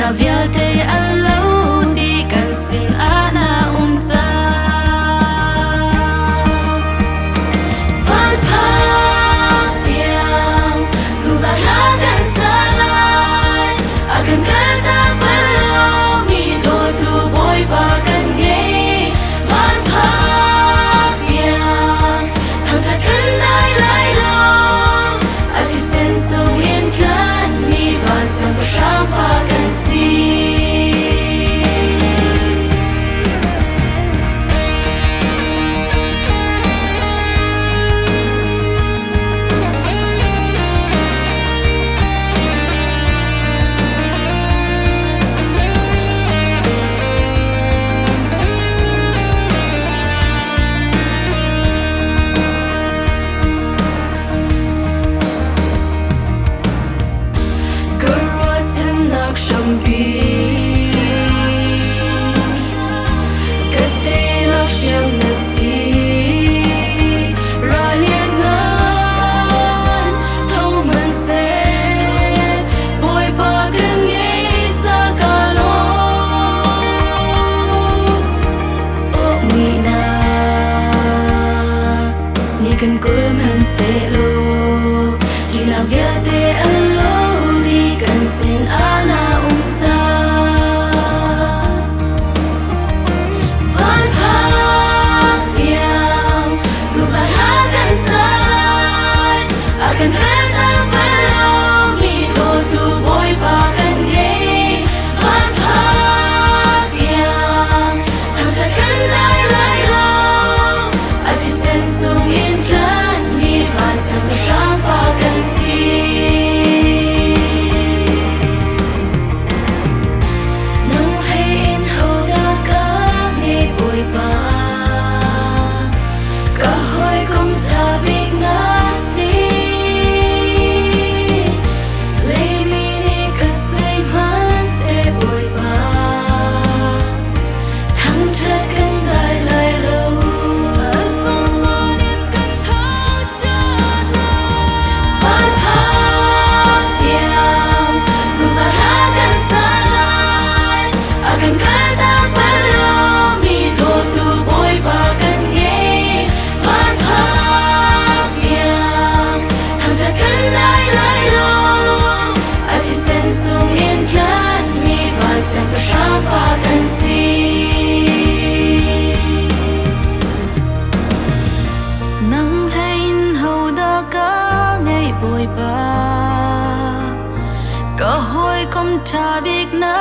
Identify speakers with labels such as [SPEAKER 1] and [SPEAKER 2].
[SPEAKER 1] Ṭihnak vialte an lo dih, kan sin ah na um cang. Van phak tiang zungzal hla kan sa lai, a kan kaltak bal lomi dawtu Bawipa kan ngei. Van phak tiang thangṭhat kan dai lai lo, a thisen sung in tlanhmi van siangpahrang fa kan si. Ka ruahchannak hrampi, ka teinak hriam na si. Ral lianngan tho hmanhseh, Bawipa kan ngei ca ka lawm. Awknihnak ni kan kul hmanhsehlaw, ṭihnak vialte an lo dih, kan sin ah na um cang. Van phak tiang zungzal hla kan sa lai, a kan kaltak bal lomi dawtu Bawipa kan ngei. Van phak tiang thangṭhat kan dai lai lo, a thisen sung in tlanhmi van siangpahrang fa kan si. Nang hlei in hodah ka ngei Bawipa, ka hawikom ṭha bik na si. Leimi nih ka sui hmanhseh Bawipa, thangṭhat kan dai lai lo. A zungzal in kan thangṭhat lai. Van phak tiang zungzal hla kan sa lai, a kan kaltak bal lomi dawtu Bawipa kan ngei. Van phak tiang thangṭhat kan dai lai lo, a thisen sung in tlanhmi van siangpahrang fa kan si.
[SPEAKER 2] Nang hlei in hodah ka ngei Bawipa, ka hawikom ṭha bik na